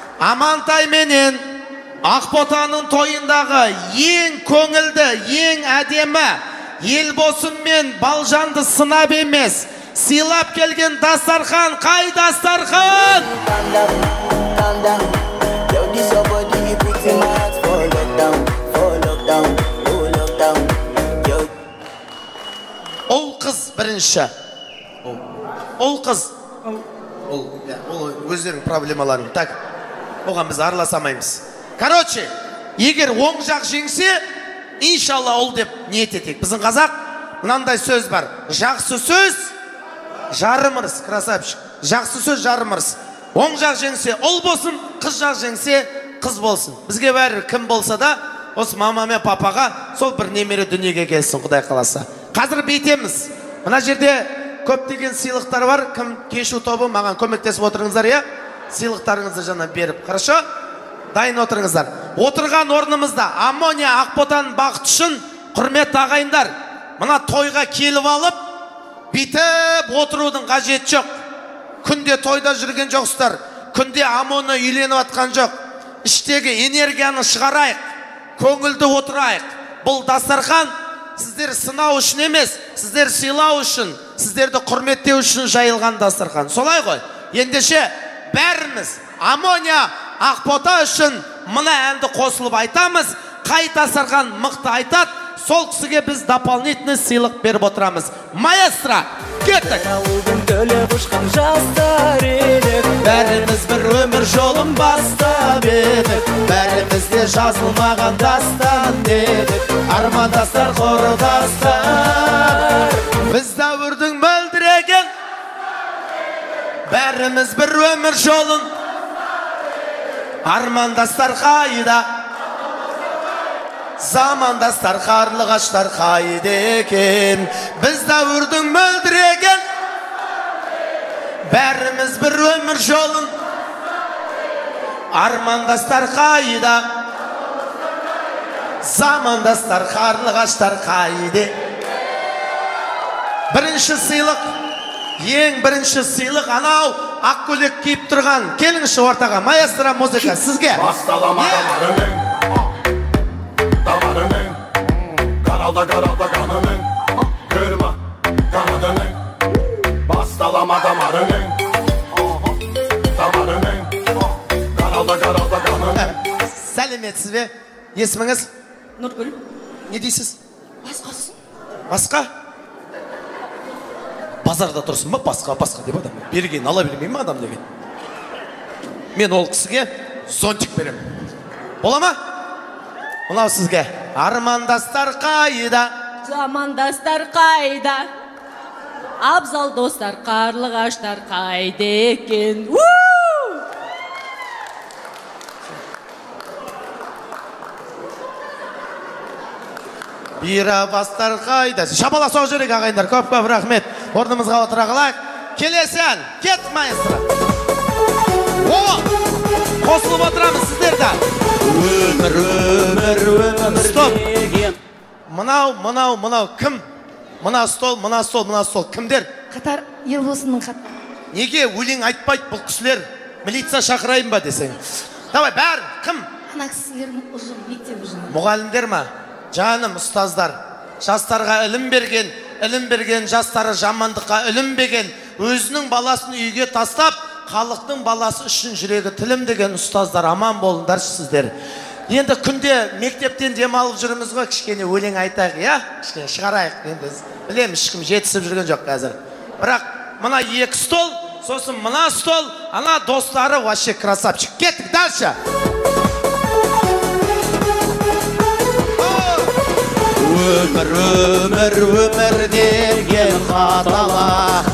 Амантай менен Ақботаның тойындағы ең көңілді, ең әдемі Елбосын мен Балжанды сынап емес, сыйлап келген дастархан қай дастархан? Ұл қыз бірінші. Ұл қыз. Ол өздерінің проблемаларын. Так, оған біз араласа алмаймыз. Короче, егер оң жақ жеңсе, иншалла ұл деп ниет етейік. Біздің қазақ мынандай сөз бар. Жақсы сөз жарым ырыс, красавчик. Жақсы сөз жарым ырыс. Оң жақ жеңсе ұл болсын, қыз жақ жеңсе қыз болсын. Бізге бәрі кім болса да, осы мама мен папаға сол бір немере дүниеге келсін, Құдай қаласа. Қазір бүйтеміз. Мына жерде көптеген сыйлықтар бар. Кім кешу тобы маған көмектесіп отырыңыздар, иә? Сыйлықтарыңызды жаңа беріп. Хорошо? Дайын отырыңыздар. Отырған орнымызда Амония Ақботаның бақыты үшін, құрметті ағайындар, мына тойға келіп алып, бүйтіп отырудың қажеті жоқ. Күнде тойда жүрген жоқсыздар. Күнде Амония үйленіп атқан жоқ. Іштегі энергияны шығарайық. Көңілді отырайық. Бұл дастархан сіздер сынау үшін емес, сіздер сыйлау үшін, сіздерді құрметтеу үшін жайылған дастархан. Солай ғой. Ендеше бәріміз Амония Ақбота үшін мына әнді қосылып айтамыз. Қай дастархан мықты айтады, сол кісіге біз дополнительный сыйлық беріп отырамыз. Маэстро, кеттік! Бәріміз бір өмір жолын бастап едік, бәріміз де жазылмаған дастан едік, армандастар құрдастар. Біз дәуірдің мөлдіреген, бәріміз бір өмір жолын, армандастар қайда, замандастар қарлығаштар қайда екен? Біз дәуірдің мөлдіреген, бәріміз бір өмір жолын, армандастар қайда, замандастар қарлығаштар қайда? Бірінші сыйлық, ең бірінші сыйлық анау ақ көйлек киіп тұрған. Келіңізші ортаға, маэстро музыка сізге. Damarının, karalda karalda kanının, kırma kanadının, bastalama damarının, damarının, karalda karalda kanının. Сәлеметсіз бе? Есіміңіз? Нұргүл. Не дейсіз? Басқасын. Басқа? Базарда тұрсын ба? Басқа, басқа деп адам. Берген ала бермей ме адам деген? Мен ол кісіге зонтик беремін. Бола ма? Мынау сізге. Армандастар қайда? Замандастар қайда? Абзал достар, қарлығаштар қайда екен? Бұйрабастар қайда? Шапалақ соғып жіберейік, ағайындар. Көп-көп рахмет. Орнымызға отыра қалайық. Келесі ән. Кет, маэстро. О! Қосылып отырамыз сіздер де. Өмір, өмір, өмір. Стоп. Мынау, мынау, мынау кім? Мына стол, мына стол, мына стол. Кімдер? Қатар, Елбосынның қатар. Неге өлең айтпайды бұл кісілер? Милиция шақырайын ба десең. Давай, бәрі, кім? Ана кісілердің ұжым, мектеп ұжымы. Мұғалімдер ма? Жаным, ұстаздар. Жастарға ілім берген, ілім берген жастары жамандыққа ілінбеген, өзінің баласын үйге тастап, халықтың баласы үшін жүрегі тілім деген ұстаздар, аман болыңдаршы сіздер. Енді күнде мектептен демалып жүрміз ғой, кішкене өлең айтайық, иә? Кішкене шығарайық. Енді білеміз, ешкім жетісіп жүрген жоқ қазір. Бірақ мына екі стол, сосын мына стол, ана достары вообще красавчик. Кеттік дальше. Өмір, өмір, өмір деген қатала.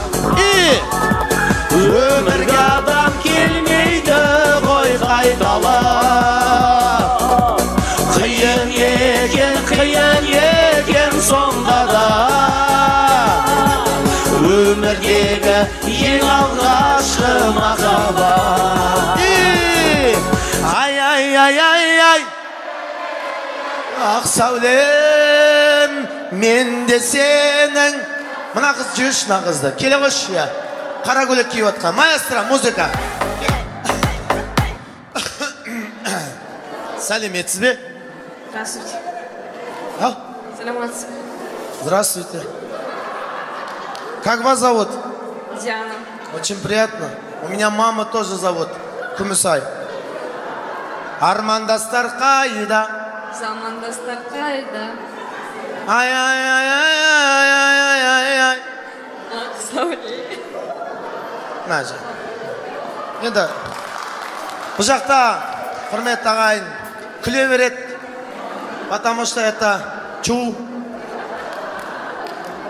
Өмірге адам келмейді ғой қайтала. Қиын екен, қиын екен сонда да. Өмірдегі ең алғашқы махаббат. Ай, ай, ай, ай, ай. Ақ сәулем, мен де сенің. Мына қыз жүрші, мына қызды. Келе қойшы, иә. Қара көйлек киіп отқан. Маэстро, музыка. Сәлеметсіз бе? Здравствуйте. А? Саламатсыз. Здравствуйте. Как вас зовут? Диана. Очень приятно. У меня мама тоже зовут Күмісай. Армандастар қайда? Замандастар қайда? Ай, ай, ай, ай, ай, ай, ай, ай. Ақ сәуле. Мына жер. Енді бұл жақта, құрметті ағайын, күле береді, потому что это Шу.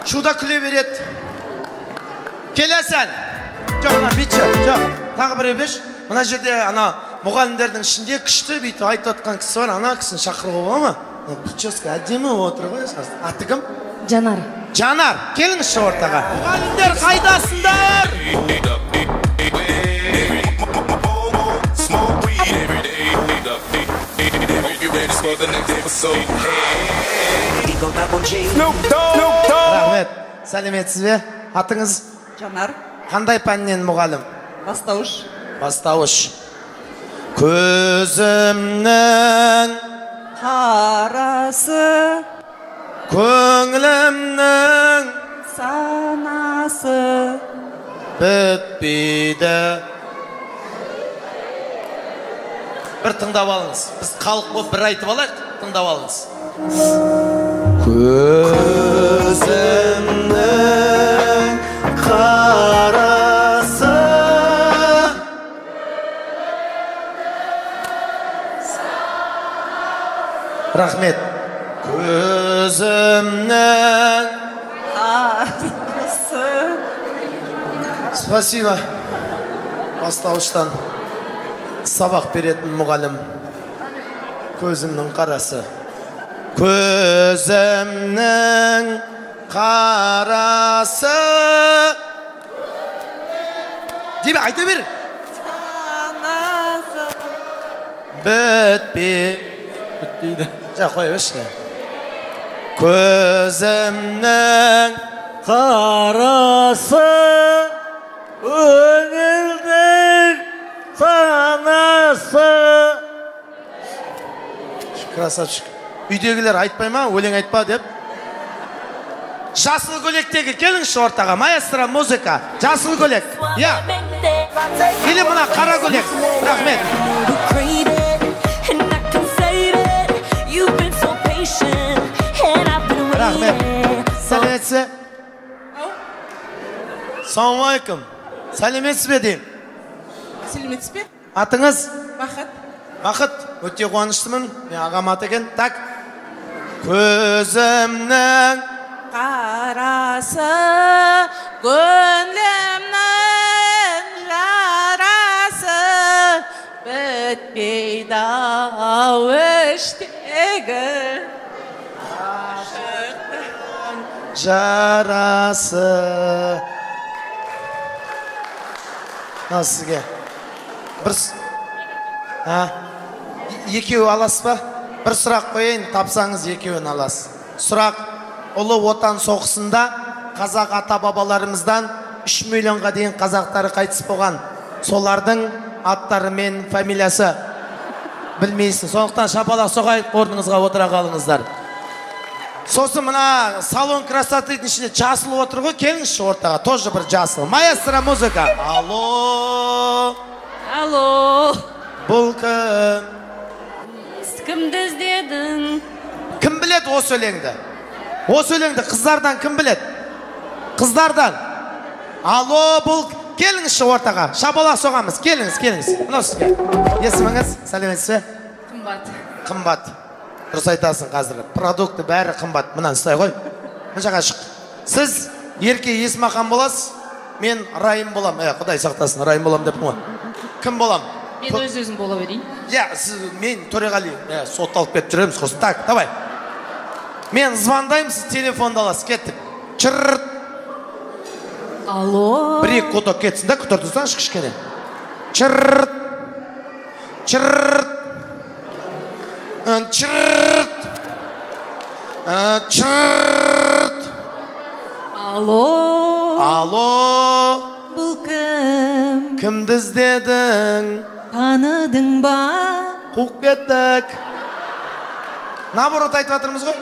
Шуда күле береді. Келесі ән. Жоқ, мына бүйтші, жоқ, тағы біреу берші. Мына жерде ана мұғалімдердің ішінде күшті бүйтіп айтып отқан кісі бар, ана кісіні шақыруға бола ма? Прическа әдемі отыр ғой. Аты кім? Жанар. Жанар, келіңізші ортаға. Мұғалімдер қайдасыңдар? Smoke weed every day. Hope you ready for the next episode. Snoop Dogg. Snoop Dogg. Рахмет. Сәлеметсіз бе? Атыңыз? Жанар. Қандай пәннен мұғалім? Бастауыш. Бастауыш. Көзімнің қарасы, көңілімнің санасы бітпейді. Бір тыңдап алыңыз. Біз халық болып бір айтып алайық, тыңдап алыңыз. Көзімнің қарасы. Рахмет. Көзімнің қарасы. Спасибо. Бастауыштан сабақ беретін мұғалім. Көзімнің қарасы. Көзімнің қарасы. Дейбе, айта бер. Санасы. Бітпе. Бітпейді. Жа, қоя берші. Көзімнің қарасы, көңілдің санасы. Красавчик. Үйдегілер айтпай ма, өлең айтпа деп. Жасыл көйлектегі келіңізші ортаға. Маэстро музыка. Жасыл көйлек. Я. Или мына қара көйлек. Рахмет. Рахмет. Сәлеметсіз. Ассалаумағалейкум. Сәлеметсіз бе деймін? Сәлеметсіз бе? Атыңыз? Бақыт. Бақыт. Өте қуаныштымын. Мен ағам аты екен. Так. Көзімнің қарасы, көңілімнің жарасы, бітпейді ау іштегі жарасы. Мынау сізге. Бір екеуі аласыз ба? Бір сұрақ қояйын, тапсаңыз екеуін аласыз. Сұрақ: Ұлы Отан соғысында қазақ ата-бабаларымыздан 3 миллионға дейін қазақтары қайтыс болған. Солардың аттары мен фамилиясы білмейсің. Сондықтан шапалақ соғайық, орныңызға отыра қалыңыздар. Сосын мына салон красотыдың ішінде жасыл отыр ғой, келіңізші ортаға, тоже бір жасыл. Маэстро музыка. Алло. Алло. Бұл кім? Кімді іздедің? Кім біледі осы өлеңді? Осы өлеңді қыздардан кім біледі? Қыздардан. Алло, бұл келіңізші ортаға. Шапалақ соғамыз. Келіңіз, келіңіз. Мынау сізге. Есіміңіз? Сәлеметсіз бе? Қымбат. Қымбат. Дұрыс айтасың қазір. Продукты бәрі қымбат. Мынаны ұстай ғой. Мына жаққа шық. Сіз Ерке Есмахан боласыз, мен Райым болам. Құдай сақтасын, Райым болам деп қой. Кім болам? Мен өз өзім бола берейін. Иә, сіз, мен Төреғали. Сотталып кетіп жүреміз құрсын. Так, давай. Мен звондаймын, сіз телефонды аласыз. Кеттік. Чырт. Алло. Бір екі гудок кетсін да, күтір тұрсаңшы кішкене. Чырт. Чырт. Чырт. Чырт. Алло. Алло. Бұл кім? Кімді іздедің? Таныдың ба? Қуып кеттік. Наоборот айтып жатырмыз ғой.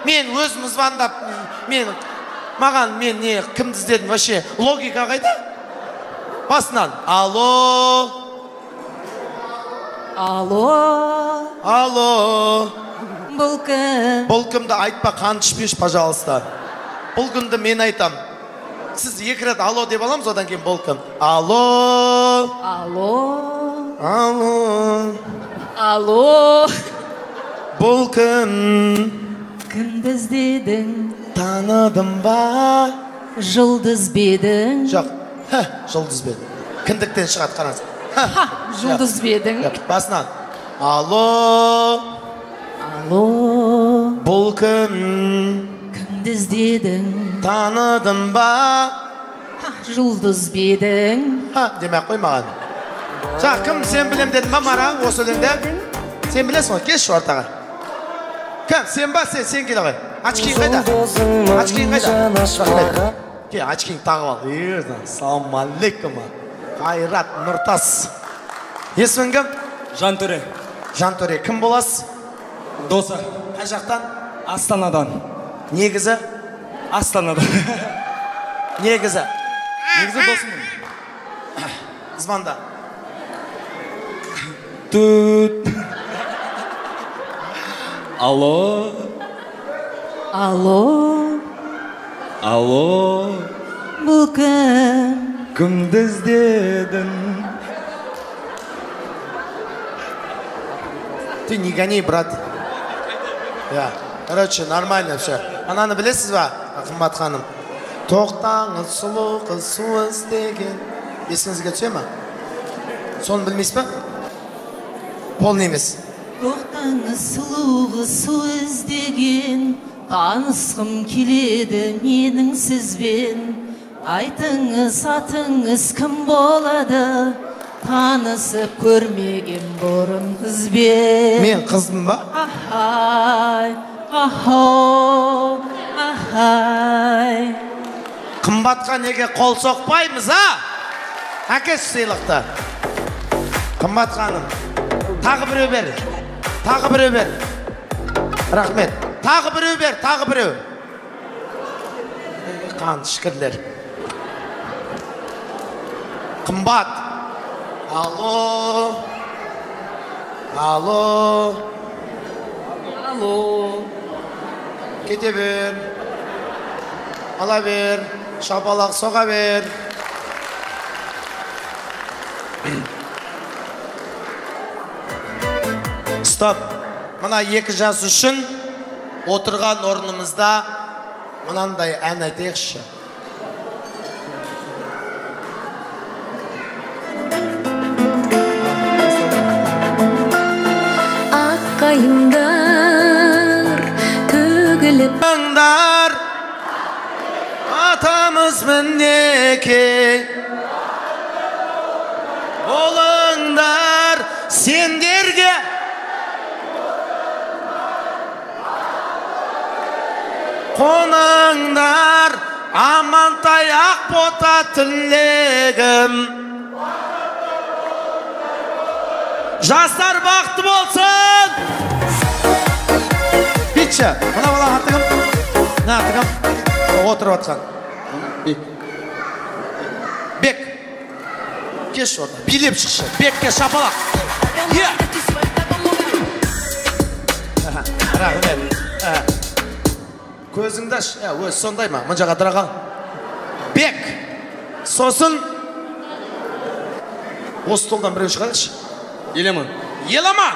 Мен өзім звондап, мен маған мен не кімді іздедім вообще логика қайда? Басынан алло. Алло. Алло. Бұл кім? Бұл кімді айтпа, қант ішпеші, пожалуйста. Бұл кімді мен айтам. Сіз екі рет алло деп аламыз, одан кейін бұл кім? Алло. Алло. Алло. Алло. Бұл кім? Кімді іздедің? Таныдым ба? Жұлдыз бедің? Жоқ, жұлдыз бедің. Кіндіктен шығады, қараңыз. Жұлдыз бедің. Басынан. Алло. Алло. Бұл кім? Кімді іздедің? Таныдым ба? Жұлдыз бедің. Демей ақ қой маған. Жаңа кім сен білем дедің ба, Мара, осы өлеңде? Сен білесің ғой, келші ортаға. Кім, сен ба, сен келе ғой. Очкиң қайда? Очкиң қайда? Кел, очкиң тағып ал. Ассалаумағалейкум. Қайрат Нұртас. Есімің кім? Жантөре. Жантөре, кім боласыз? Досы. Қай жақтан? Астанадан. Негізі? Астанадан. Негізі? Негізі досымын. Звонда. Тут. Алло. Алло. Алло. Бұл кім? Кімді іздедің? Ты не гони, брат. Я. Короче, нормально все. Ананы білесіз ба, Қымбат ханым? Тоқтаңыз, сұлу қыз, су іздеген. Есіңізге түсе ма? Соны білмейсіз ба? Полный емес. Тоқтаңыз, сұлу қыз, су іздеген. Танысқым келеді менің сізбен. Айтыңыз, атыңыз кім болады? Танысып көрмеген бұрын қызбен. Мен қызбын ба? Ахай, ахо, ахай. Қымбатқа неге қол соқпаймыз, а? Әкеш сыйлықты. Қымбат ханым, тағы біреу бер. Тағы біреу бер. Рахмет. Тағы біреу бер, тағы біреу. Қан шүкірлер. Қымбат. Алло. Алло. Алло. Кете бер. Ала бер. Шапалақ соға бер. Стоп. Мына екі жас үшін отырған орнымызда мынандай ән айтайықшы. Ақ қайыңдар төгіліп Аңдар атамыз мінекей болыңдар сендерге қоныңдар амантай ақ бота тілегім. Жастар бақытты болсын. Битші, мына бала аты кім? Мына аты кім? Отырып атқан. Бек. Бек. Кеш орта. Билеп шықшы. Бекке шапалақ. Е! Рахмет. Көзіңді аш. Өз сондай ма? Мына жаққа тұра қал. Бек. Сосын осы столдан біреу шығаршы. Еламан. Еламан.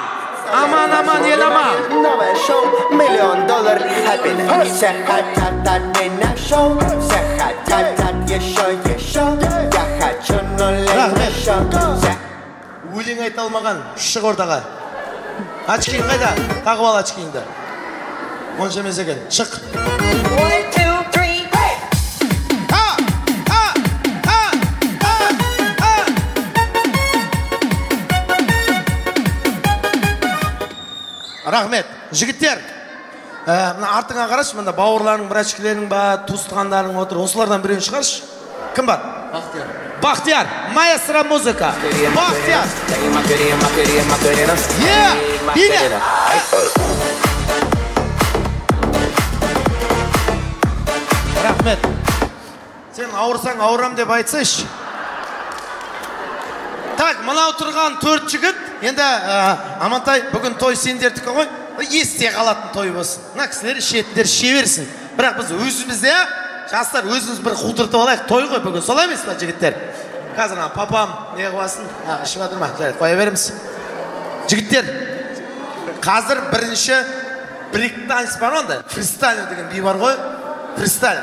Аман, аман, Еламан. Новое шоу, миллион доллар happiness. Все хотят от меня шоу, все хотят от еще, еще. Я хочу нулей еще. Өлең айта алмаған, шық ортаға. Очкиң қайда? Тағып ал очкиіңді. Онша емес екен. Шық. 1, 2, 3, hey! Ha! Ha! Ha! Ha! Ha! Рахмет. Жігіттер, мына артыңа қарашы, мында бауырларың, братишкілерің ба, туысқандарың отыр. Осылардан біреуін шығаршы. Кім бар? Бақтияр. Бақтияр, маэстро музыка. Бақтияр. Биле. Рахмет. Сен ауырсаң ауырам деп айтсайшы. Так, мынау тұрған 4 жігіт. Енді Амантай, бүгін той сендердікі ғой. Есте қалатын той болсын. Мына кісілер ішетіндер іше берсін. Бірақ біз өзімізде, жастар өзіміз бір қудыртып алайық. Той ғой бүгін, солай емес па, жігіттер? Қазір ана папам не қыласың? Ішіп жатыр ма? Жарайды, қоя береміз. Жігіттер, қазір бірінші брейк-данс бар онда. Фристайл деген би бар ғой. Фристайл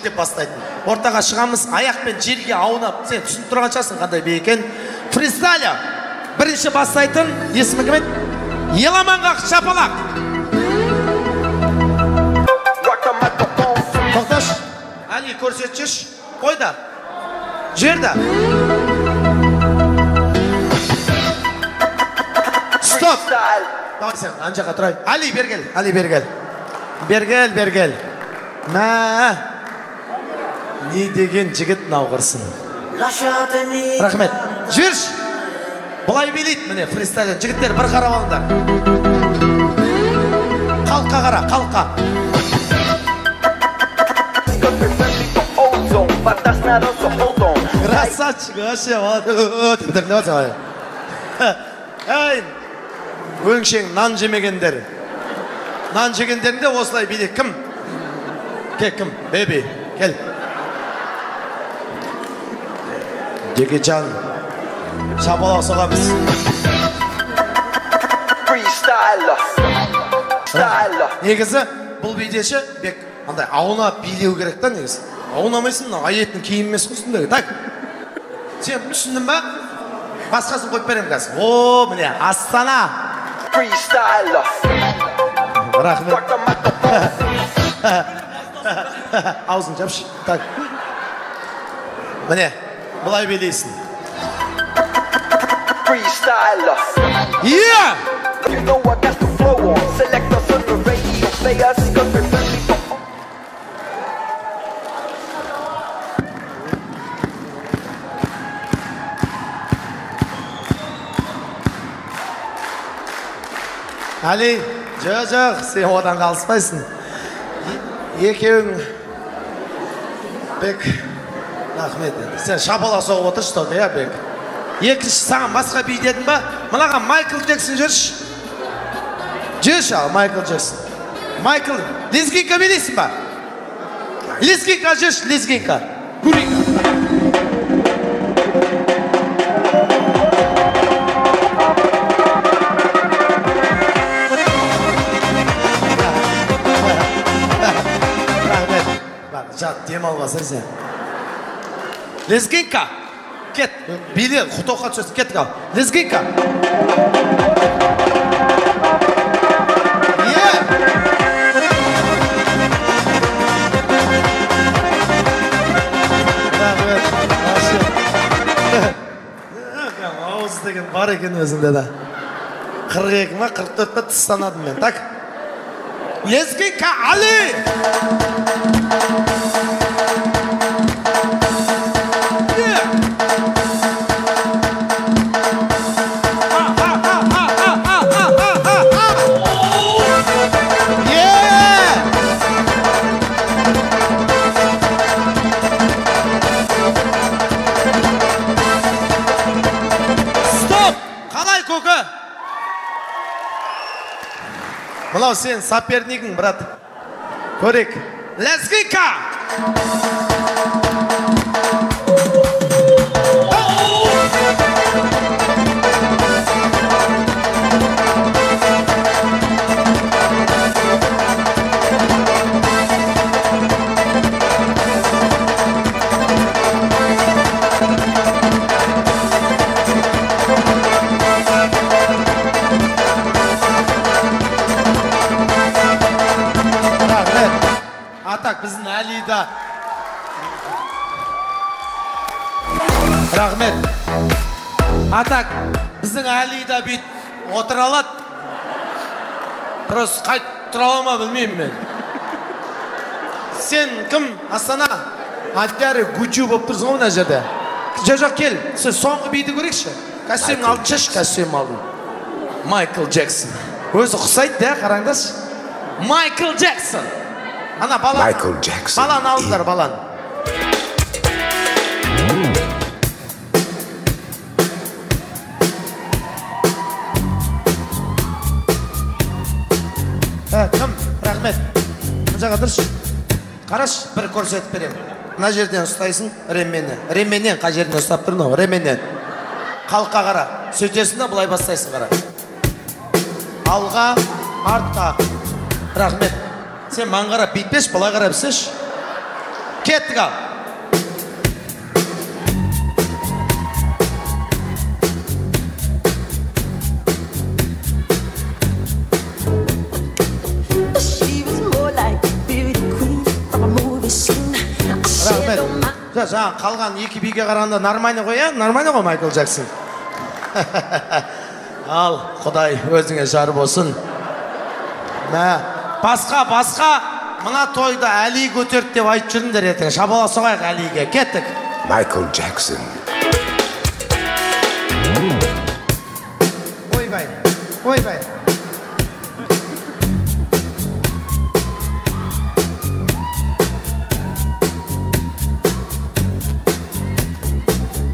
деп бастайтын. Ортаға шығамыз, аяқпен жерге аунап. Сен түсініп тұрған шығарсың қандай би екен. Фристайл бірінші бастайтын есімі кім еді? Еламанға шапалақ. Тоқташ, Али көрсетшіш. Қой да. Жерді. Стоп. Давай сен ана жаққа тұрай. Али бері кел, Али бері кел. Бері кел, бері кел. Мә. Не деген жігіт мынау құрсын. Рахмет. Жүрші. Бұлай билейді міне фристайлдан. Жігіттер бір қарап алыңдар. Халыққа қара, халыққа. Красавчик, вообще. Эй, өңшең нан жемегендер. Нан жегендерінде осылай билейді. Кім? Кел, кім? Беби, кел. Жекежан, шапалақ соғамыз. Негізі, бұл бидеші бек андай аунап билеу керек та негізі. Аунамайсың, мына аяттың киімі емес қой үстіндегі. Так, сен түсіндің ба? Басқасын қойып беремін қазір. О, міне, Астана. Рахмет. Аузын жапшы. Так. Міне, былай билейсің. Yeah! Али, жоқ, сен одан қалыспайсың. Екеуің бек, рахмет. Сен шапалақ соғып отыршы только, иә, бек. Екінші саған басқа би дедің ба? Мынаған Майкл Джексон жүрші. Жүрші ал, Майкл Джексон. Майкл, лезгинка билейсің ба? Лезгинка жүрші, лезгинка. Көрейік. Рахмет. Жат, демалғасың сен. Лезгинка. Кет, биле, тоққа түсесің, кеттік ал. Лезгинка. Ауыз деген бар екен өзінде да. 42 ма, 44 па тіс санадым мен. Так. Лезгинка, Али! Мынау сен сопернигің, брат. Көрейік. Лезгинка! Так, біздің Әлида. Рахмет. А так, біздің Әлида бүйтіп отыра алады. Просто қайтып тұра ала ма білмеймін мен. Сен кім? Астана? Аттары Гучу болып тұрсың ғой мына жерде. Жоқ, кел. Сіз соңғы биді көрейікші. Костюмін алдын шеш, костюм алдын. Майкл Джексон. Өзі ұқсайды, да, қараңдаршы. Майкл Джексон. Ана бала. Майкл Джексон. Баланы алдыңдар, баланы. Кім? Рахмет. Мына жаққа тұршы. Қарашы, бір көрсетіп беремін. Мына жерден ұстайсың ременнен. Ременнен қай жерден ұстап тұр мынау? Ременнен. Халыққа қара. Сөйтесің да былай бастайсың, қара. Алға, артқа. Рахмет. Сен маған қарап бүйтпеші, былай қарап істеші. Кеттік ал. Рахмет. Жаңа қалған екі биге қарағанда нормально ғой, ә? Нормально ғой Майкл Джексон. Ал, Құдай өзіңе жар болсын. Мә, басқа, басқа, мына тойды Әли көтерді деп айтып жүріңдер ертең. Шабала соғайық Әлиге. Кеттік. Майкл Джексон. Ойбай, ойбай.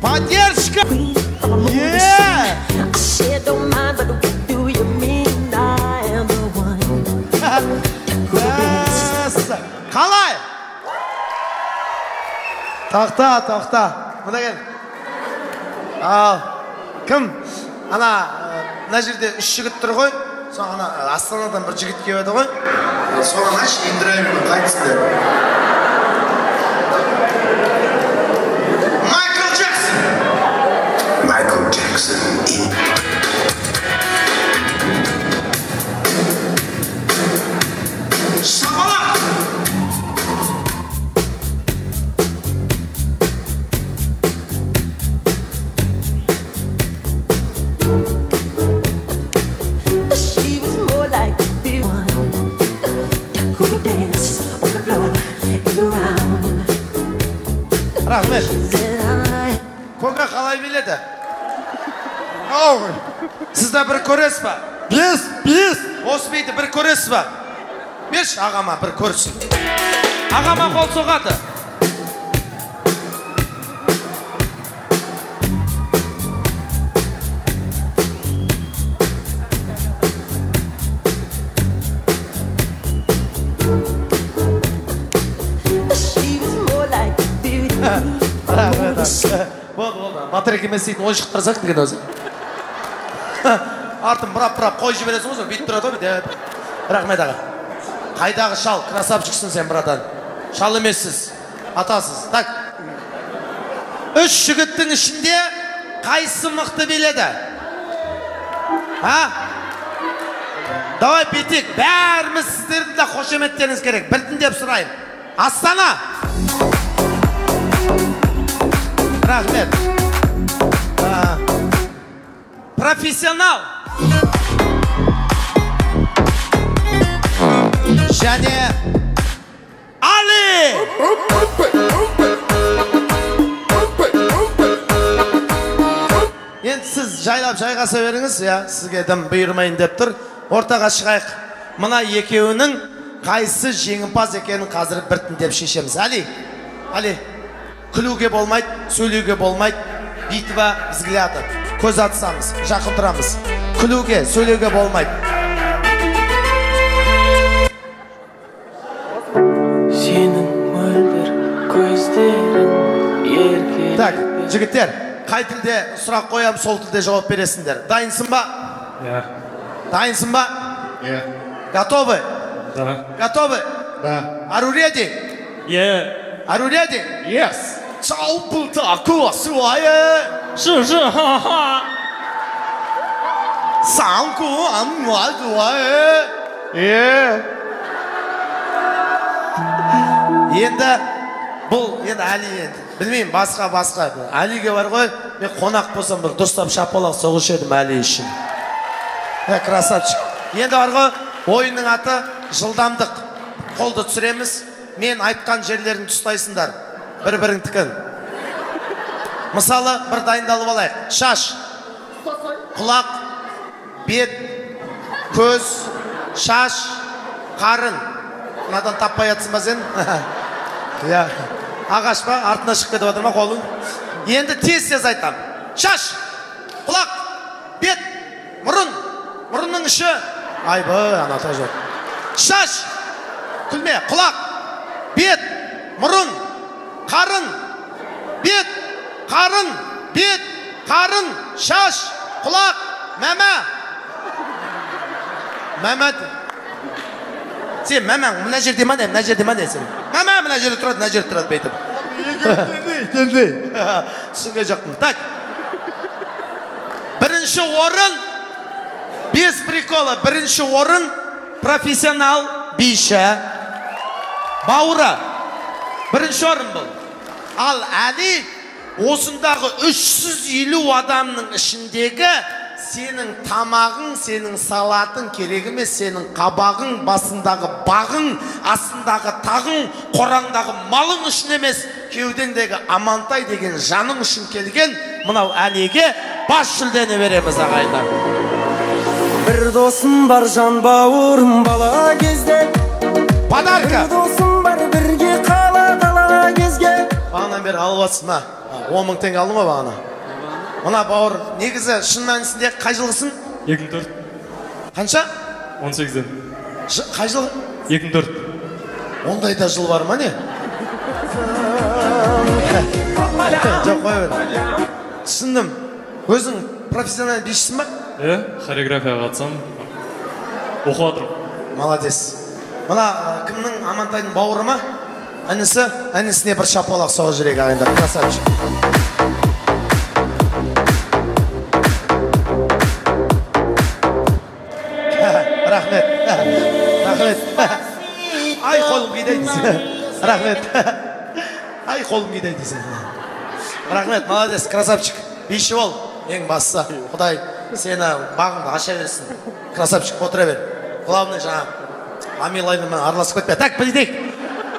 Поддержка! Yeah! Қалай? Тоқта, тоқта. Мына кел. Ал, кім? Ана, мына жерде үш жігіт тұр ғой. Соң ана Астанадан бір жігіт келіп еді ғой. Соған айтшы, индрайвермен қайтсын деп. Майкл Джексон. Шапалақ! Рахмет. Көке қалай биледі? Сіз де бір көресіз ба? Бес, бес. Осы биді бір көресіз ба? Берші ағама бір көрсін. Ағама қол соғады. Болды, болды. Батарейка емес дейтін ойыншық тұрсақ деген өзі. Артын бұрап-бұрап қой жібересің ғой, бүйтіп тұрады ғой. Рахмет аға. Қайдағы шал, красавчиксің сен, братан. Шал емессіз, атасыз. Так. Үш жігіттің ішінде қайсы мықты биледі? А? Давай бүйтейік. Бәріміз сіздердің де қошеметтеріңіз керек. Біртіндеп сұрайын. Астана! Рахмет. Профессионал. Және Али! Енді сіз жайлап жайғаса беріңіз, иә, сізге дым бұйырмайын деп тұр. Ортаға шығайық. Мына екеуінің қайсы жеңімпаз екенін қазір біртіндеп шешеміз. Али, Али, күлуге болмайды, сөйлеуге болмайды. Битва взглядов. Көз атысамыз, жақын тұрамыз. Күлуге, сөйлеуге болмайды. Сенің мөлдір көздерің ерке. Так, жігіттер, қай тілде сұрақ қоям, сол тілде жауап бересіңдер. Дайынсың ба? Иә. Дайынсың ба? Иә. Готовы? Да. Готовы? Да. Are you ready? Yeah. Are you ready? Yes. 是是，哈哈。 Енді бұл енді Әли енді білмеймін, басқа басқа Әлиге бар ғой, мен қонақ болсам бір дұрыстап шапалақ соғушы едім Әли үшін. Красавчик. Енді бар ғой, ойынның аты жылдамдық. Қолды түсіреміз, мен айтқан жерлерін ұстайсыңдар. Бір-біріңдікін. Мысалы, бір дайындалып алайық. Шаш, құлақ, бет, көз, шаш, қарын. Мынадан таппай жатсың ба сен? Иә. Ағаш па? Артына шығып кетіп жатыр ма қолың? Енді тез-тез айтам. Шаш, құлақ, бет, мұрын, мұрынның іші. Айбы, ана тоже. Шаш, күлме, құлақ, бет, мұрын, қарын, бет, қарын, бет, қарын, шаш, құлақ, мәмә. Мәмә. Сен мәмәң мына жерде ма не, мына жерде ма не сен? Мәмә мына жерде тұрады, мына жерде тұрады бүйтіп. Түсінген жоқпын. Так. Бірінші орын, без прикола, бірінші орын профессионал биші бауыры. Бірінші орын бұл. Ал Әли осындағы 350 адамның ішіндегі сенің тамағың, сенің салатың керек емес, сенің қабағың, басындағы бағың, астындағы тағың, қораңдағы малың үшін емес, кеудеңдегі Амантай деген жаның үшін келген мынау Әлиге бас жүлдені береміз, ағайындар. Бір досым бар, жан бауырым бала кезде. Подарка. Бір досым бар, бірге қала дала кезге. Бағанадан бері алып жатсың ба? 10 мың теңге алдың ғой бағана. Мына бауыр, негізі шын мәнісінде қай жылғысың? 2004. Қанша? 18-ден. Қай жыл? 2004. Ондай да жыл бар ма не? Жоқ, қоя бер. Түсіндім. Өзің профессионал бишісің ба? Иә, хореографияға қатысамын. Оқып жатырмын. Молодец. Мына кімнің, Амантайдың бауыры ма? Інісі, інісіне бір шапалақ соғып жіберейік, ағайындар. Красавчик. Рахмет. Рахмет. Ай, қолым күйді дейсің. Рахмет. Ай, қолым күйді дейсің. Рахмет, молодец, красавчик. Биші бол, ең бастысы. Құдай сені бағыңды аша берсін. Красавчик, отыра бер. Главный жаңа Амилаймен араласып кетпе. Так, білдейік.